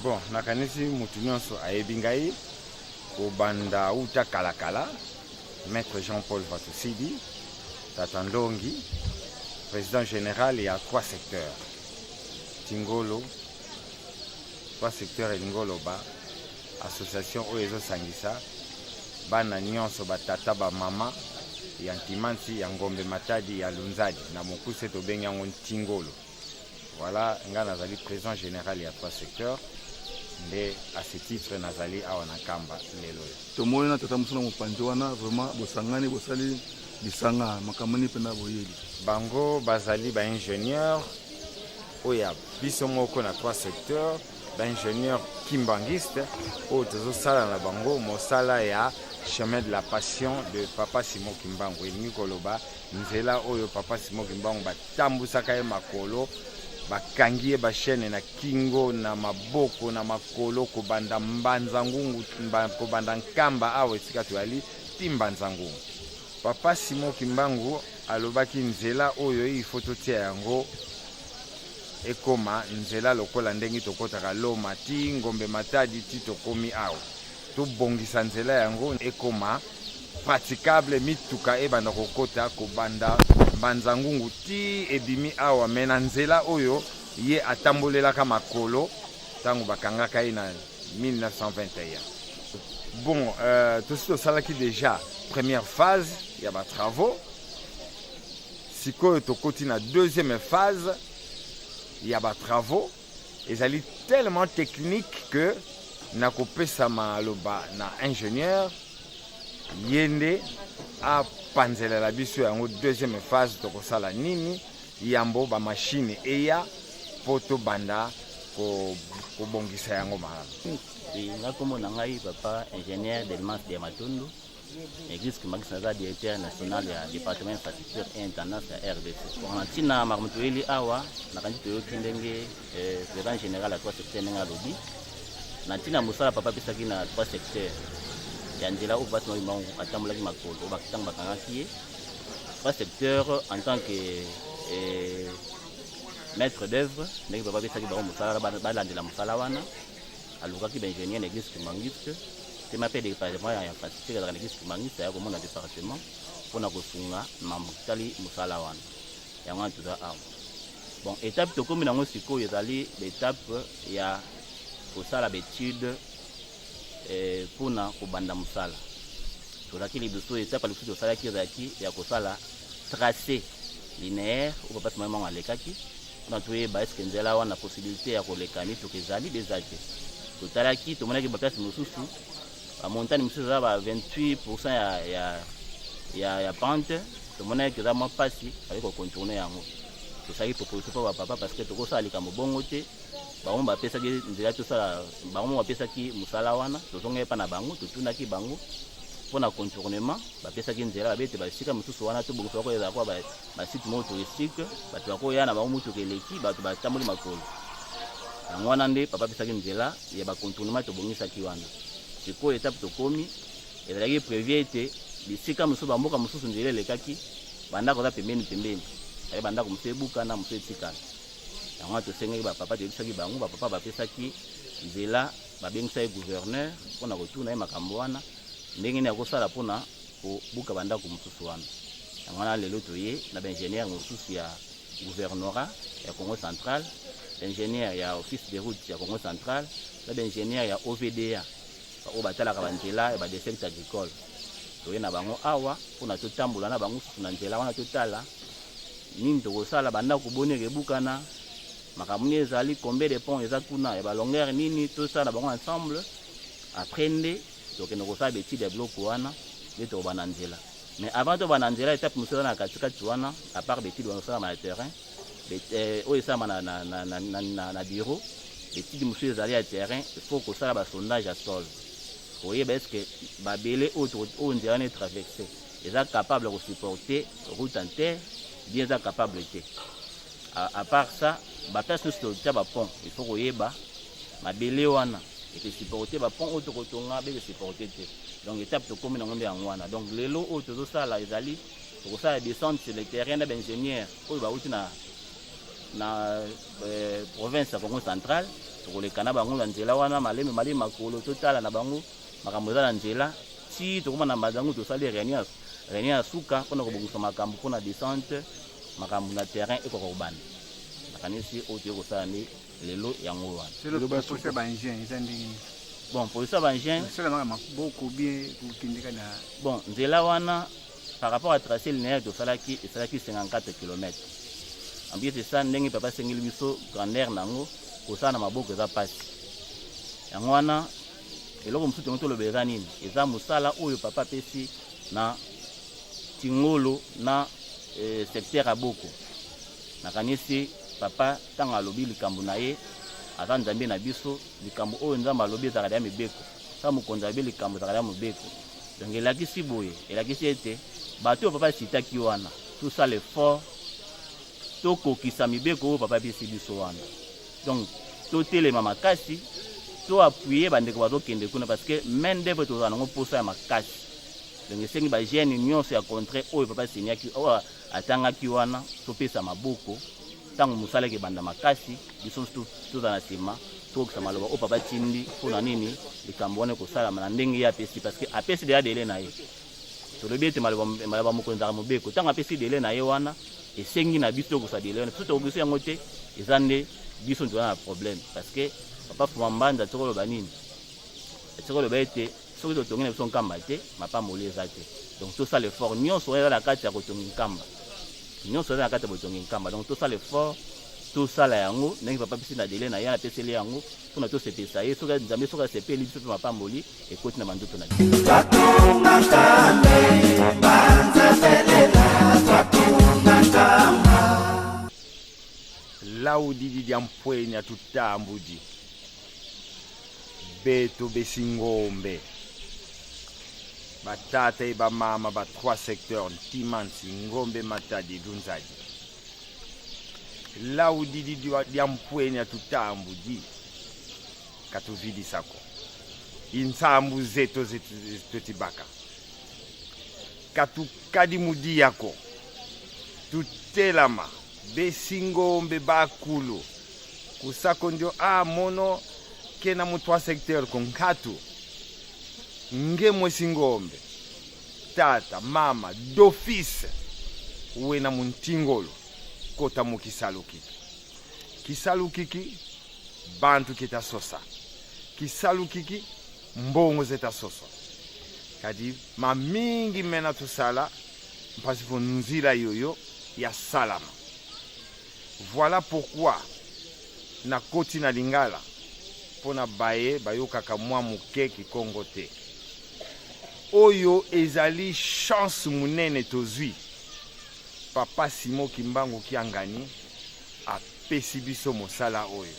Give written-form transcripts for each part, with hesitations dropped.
Bon, nakanisi mutu nyonso ayebi ngai kobanda uta kalakala, Maître Jean-Paul Vatusidi, Tata Ndongi, président général ya trois secteurs Tingolo. Trois secteurs elingi oloba association oyo ezosangisa bana nyonso, batata, bamama ya Ntimansi, ya Ngombe Matadi, ya Lunzadi, na mokuse tobengi yango Ntingolo. Voilà, ngai nazali président général ya trois secteurs, nde à ce titre nazali awa na Nkamba lelo oyo. Tomoni na tata mosusu na mopanzi wana, vraiment bosangani, bosali lisanga, makambo nini mpena boyeli? Bango bazali baingénieur oyo ya biso moko na trois secteurs, baingénieur kimbangiste oyo tozosala na bango mosala ya chemin de la passion de Papa Simon Kimbangu, elingi koloba nzela oyo Papa Simon Kimbangu batambusaka ye makolo, bakangi ye bachaîne na kingo, na maboko, na makolo, kobanda Mbanza Ngungu, kobanda Nkamba awa esika toyali ti Mbanza Ngungu. Papa Simon Kimbangu alobaki nzela oyo il faut totia yango ekoma nzela lokola ndenge tokɔtaka Loma ti Ngombe Matadi ti tokomi awa. Tobongisa nzela yango ekoma praticable, mituka ebanda kokota kobanda Mbanza Ngungu ti ebimi awa, me na nzela oyo ye atambolelaka makolo ntango bakangaka ye na 1921. Bon, tosi tosalaki déjà première phase ya batravaux, sikoyo tokoti na deuxième phase ya batravaux. Ezali tellement technique que nakopesa maloba na ingénieur, ye nde apanzelela biso yango. Deuxième phase tokosala nini yambo bamashine eya mpo tobanda kobongisa yango malamu? Nga nkombo na ngai papa ingénieur Delmas de Matondo, église Kimbanguiste, naza directeur national ya département infrastructure et intendance ya RDC. Bon, na ntina makambo toyeli awa, nakanisi toyoki ndenge président général ya trois secteur ndenge alobi na ntina mosala papa apesaki na trois secteur ya nzela oyo basi bango atambolaki makolo ntango bakangaki ye. Trois secteur en tant que maître d'œuvre, ndenge papa apesaki bango mosala, balandela mosala wana, alukaki baingénieur na église kimbanguiste, tema mpe département ya infrastructure ezalaka na église kimbanguiste, aya komona département mpona kosunga mambo etali mosala wana. Yango wana toza awa. Bon, étape tokómi nango sikoyo ezali baétape ya kosala baétude mpona kobanda mosala. Tozalaki liboso, étape ya liboso tosalaki ezalaki ya kosala tracé linéaire oyo papa Simon Kimbangu alekaki, mpona toyeba eske nzela wana possibilité ya koleka mituka ezali eza te. Totalaki, tomonaki baplace mosusu, bamontagne mosusu eza ba 28 ya pente. Tomonaki eza mwa mpasi, bali kocontourner yango. Tosalaki proposition mpo bapapa, parce que tokosala likambo bongo te. Bango bapesaki nzela tosala, bango bapesaki mosala wana. Tozongaki epa na bango, totunaki bango mpona contournement, bapesaki nzela, babi ete basika mosusu wana tobongisa bako ezala kwa basite moko touristique, bato bakoya na bango motuka eleki, bato batamboli makolo. Yango wana nde papa apesaki nzela ya bacontournement, tobongisaki wana. Sikoyo étape tokomi ezalaki prévu ete bisika mosusu, bamboka mosusu nzela elekaki, bandako eza pembeni pembeni, aye bandako mosusu ebukana, mosusu etikala. Yango wana tosengaki bapapa, toyebisaki bango, bapapa bapesaki nzela, babengisaki gouverneur mpona kotuna ye makambo wana, ndenge nini akosala mpona kobuka bandako mosusu wana. Yango wana lelo toye na baingénieur mosusu ya gouvernorat ya Congo Central, baingénieur ya office de route ya Congo Central na baingénieur ya OVDA oyo batalaka banzela ya badesserte agricole. Toye na bango awa mpona totambola na bango susu na nzela wana, totala nini tokosala, bandako boni ekebukana, makambo nini ezali, combien de pont eza kuna, ya balongueur nini, tosala na bango ensemble. Après nde tokende kosala baétude ya biloko wana, nde tokobanda nzela. Mais avant tobanda nzela, étape mosusu eza na katikati wana, à part baétude wana osalama na terrain, oyo esalama na bureau, étude mosusu ezali ya terrain. Il faut kosala basondage ya sol, koyeba est ce que babele oyo nzela wana etraverse eza capable ya kosupporter route en terre, bien eza capable te. À part ça, baplace nyonso totia bapont, il faut koyeba mabele wana ekosupporter bapont oyo tokotonga, be ekosupporter te. Donc étape tokómi nango nde yango wana. Donc lelo oyo tozosala ezali tokosala descente sur le terrain na baingénieur oyo bauti na province ya Congo Central. Tokoleka na bango na nzela wana malemi malemi makolo, totala na bango makambo eza na nzela ti tokoma na Mbanza-Ngungu. Tosali réunion ya suka mpona kobongisa makambo mpona descente, makambo na terrain ekoka kobanda. Nakanisi oyo toyei kosala nde lelo yango wana. Position baengin eza ndenge nini? Bon, position ya baengin esalamaka maboko bien kokendeka na Bon, nzela wana, par rapport à tracé linéaire tosalaki, esalaki 54 km. En plus, esa ndenge papa asengeli biso grandeur na yango, kosala na maboko eza mpasi. Yango wana eloko mosusu tongo toloba eza nini? Eza mosala oyo papa apesi na Tingolo na secteur ya Boko. Nakanisi papa ntango alobi likambo na ye, aza Nzambe na biso. Likambo oyo Nzambe alobi ezalaka ya mibeko. Sa mokonzi alobi likambo, ezalaka ya mobeko. Donc elakisi boye, elakisi ete bato oyo papa asitaki wana, tosala effort tokokisa mibeko oyo papa apesi biso wana. Donc totelema makasi, toappuyer bandeko bazokende kuna, parce que main d'œuvre tozala nango mposa ya makasi. Donc esengi bajeune nyonso ya contrée oyo papa asignaki, oyo atangaki wana, topesa maboko. Ntango mosala ekebanda makasi, biso nyonso tozala na nsima, tokokisa maloba oyo papa tindi. Mpona nini likambo wana ekosalama na ndenge ye apesi? Parce que apesi deya délai na ye. Tolobi ete maloba mokonzi ezalaka mobeko. Ntango apesi délai na ye wana, esengi na biso tokokisa délai wana. Biso tokokisa yango te, eza nde biso toza na problème, parce que papa Fuma Mbanza tokoloba nini? Tokoloba ete soki totongi na biso Nkamba te, mapamboli eza te. Donc tosala effort nyonso oyo eza na kati ya kotongi Nkamba, nyonso eza na kati ya botongi Nkamba. Donc tosala effort, tosala yango ndenge papa apesi na délai na ye, apeseli yango mpona tosepelisa ye. Soki Nzambe soki asepeli biso mpe, mapamboli ekoti na bandoto na biso. Twatunga Nkambe, banza felela, twatunga Nkamba. Laudidi dia mpwenya tutambudi beto besingombe, batata e bamama ba trois secteurs Ntimansi, Ngombe Matadi, Lunzadi. Laudidi dia mpwenya tutambudi katuvidisako insambu zeto zetu tutibaka katukadi mudiyako tutelama besingombe bakulu kusako ndio a mono kena mu trois secteur ko nkatu nge mwesingombe tata mama d'office wena muntingolo kota mu kisalu kiki, kisalu kiki bantu kita sosa, kisalu kiki mbongo zeta soso. Kadi mamingi mena tusala mpasi vo nzila yoyo ya salama. Voilà pourquoi nakoti na lingala mpona baye bayokaka mwa moke kikongo te. Oyo ezali chance monene tozwi. Papa Simo Kimbangu Kiangani apesi biso mosala oyo.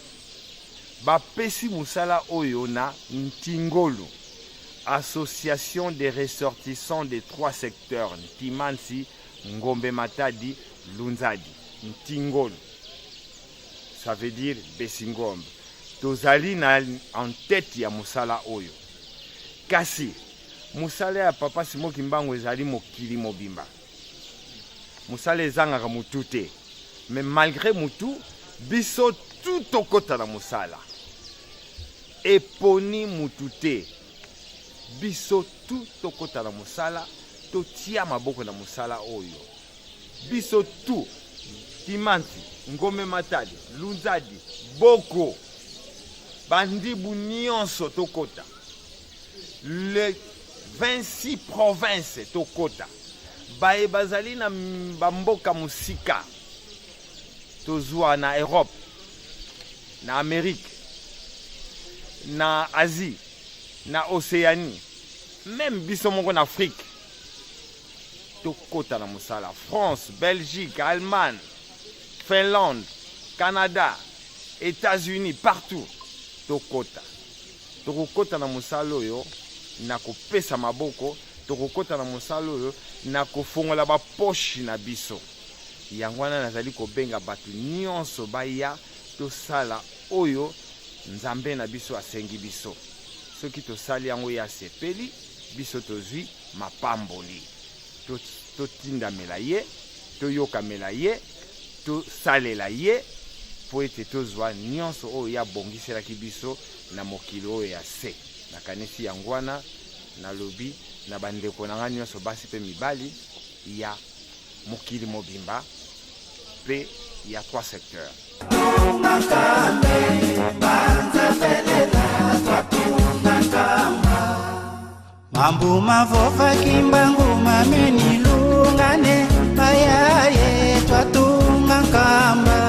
Bapesi mosala oyo na Ntingolu, Association des ressortissants des trois secteurs Ntimansi, Ngombe Matadi, Lunzadi. Ntingolu, ça veut dire Besingombe. Tozali na en tête ya mosala oyo, kasi mosala ya papa Simo Kimbangu ezali mokili mobimba. Mosala ezangaka motu te, mais malgré motu, biso tu tokɔta na mosala. Eponi mutu te, biso tu tokɔta na mosala, totia maboko na mosala oyo. Biso tu Timanti, Ngombe Matadi, Lunzadi, Boko, bandibu nyonso tokɔta, les 26 provinces tokɔta, baye bazali na bamboka mosika, tozwa na Europe, na Amérique, na Asie, na Océanie, même biso moko na Afrique, tokɔta na mosala. France, Belgique, Allemagne, Finlande, Canada, États-Unis, partout tokɔta. Tokokɔta na mosala oyo na kopesa maboko, tokokɔta na mosala oyo na kofongola bapoche na biso. Yango wana nazali kobenga bato nyonso baya tosala oyo Nzambe na biso asengi biso. Soki tosali yango, ye asepeli, biso tozwi mapamboli. Totindamela ye, toyokamela ye, tosalela ye. mpo ete tozwa nyonso oyo ye abongiselaki biso na mokili oyo ya se. Nakanisi yango wana nalobi na bandeko na ngai nyonso basi mpe mibali ya mokili mobimba mpe ya trois secteurs. Mambu mavova kimbangu mameni lungane bayaye twatunga nkamba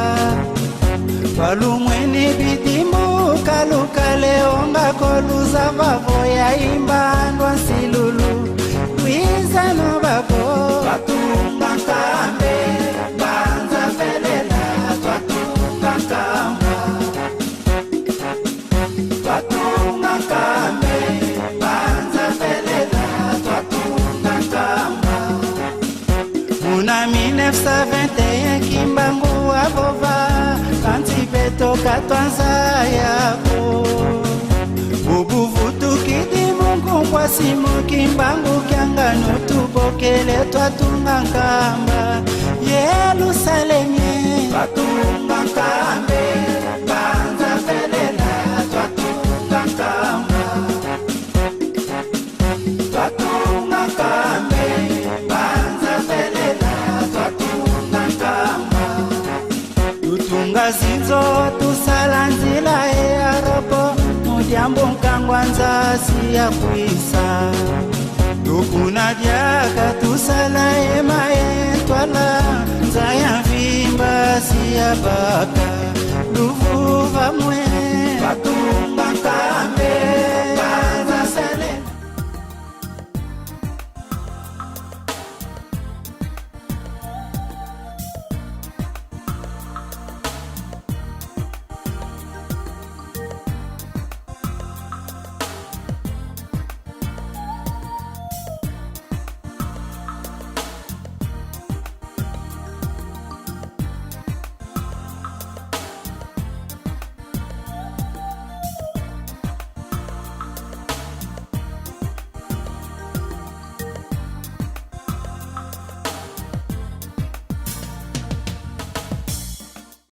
twalumweni bidimbu kalukale onga koluza vavo ya imbandwa nsilulu lwizano babo twatunga nkambe banza velela twatunga nkamba twatunga nkambe banza velela twatunga nkamba muna 1921 kimbangu avova kanti betoka twanza yako bubuvutukidi mungu simu kimbangu kyangano tubokele twatunga nkamba yelusalemie twatunga nkambe banza velela twatunga nkamba twatunga nkambe banza velela twatunga nkamba tutunga zinzo tusala nzila earopo mudyambo nkangwa nzasi ya kwisa tukuna dyaka tusala ema etwala nza ya mvimba si ya baka luvu.